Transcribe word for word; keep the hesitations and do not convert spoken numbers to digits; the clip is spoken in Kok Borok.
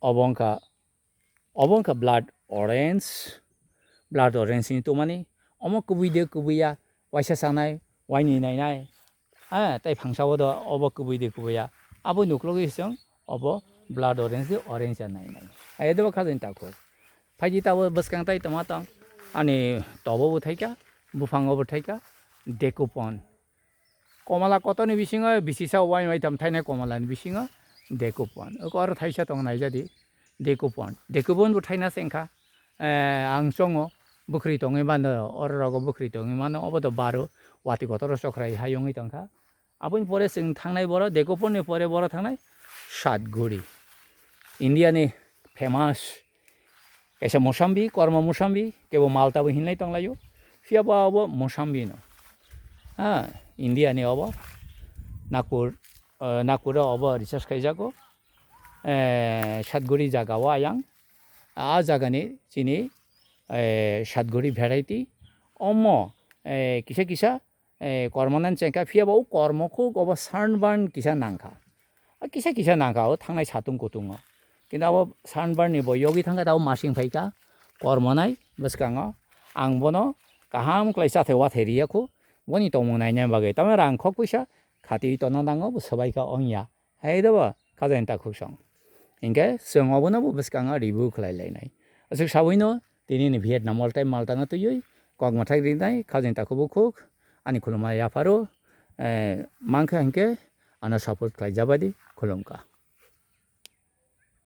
obo wngkha, obo wngkha blood orange, blood orange ni tumani, omo kubui de kubui ya, waisa sanai, waini nainai, ha, tei phangsa o do obo kubui de kubui ya, abo nuklogwi chwng obo blood orange de orange ya nainai. Ai dobo khajani takhuk. Phaidi tabo bwskang tai tongma tong, ani tobo bo thaika, buphango bo thaika, dekupon. Komala kotorni bisingo bisisa uain uaitham thainai komalani bisingo dekupon. Oko oro thaisa tong naijadi dekupon. Dekupon bo thaina se wngkha. Eh, ang chongo bwkhri tongwi mano, oro rogo bwkhri tongwi mano, obo to baro wati kotor chokrai hai wngwi tongkha. Aboni pore chwng thangnai boro, dekuponni pore boro thangnai Satguri. India ni famous kaisa mosambi, kormo mosambi, kebo Malta bo hinlai tonglaio. Phiya bo abo mosambi no. Ha, India ni obo. Nagpur, eh, Nagpur o obo research khaijago. Eh, Satguri jaga o ayang. A jaga ni chini, eh, Satguri variety. Omo, eh, kisa kisa, eh, kormo nani chengkha, phiya bo o kormo khuk obo sunburn kisa nangkha. A kisa kisa nangkha o thangnai satung kutungo. Kintu abo sunburn ni bo yogwi thangkha, tabo masing phaikha kormo nai bwskango. Ang bono kaham khlai chathai wathai riya khu, boni tongmung naina bagwi. Tamo rang khok puisa khati tongna nango, bo swbaikha ongya. Hai dobo khajani takhuk song. Hinkhe chwng obono bo bwskango review khlai lainai. Aswk saui no tini ni Vietnam all time Malta no twiwi kok mwthai rinai khajani takhuk bukhuk ani khulumani yapharo, eh, mankha hinkhe ano support khlai jabadi khulumkha.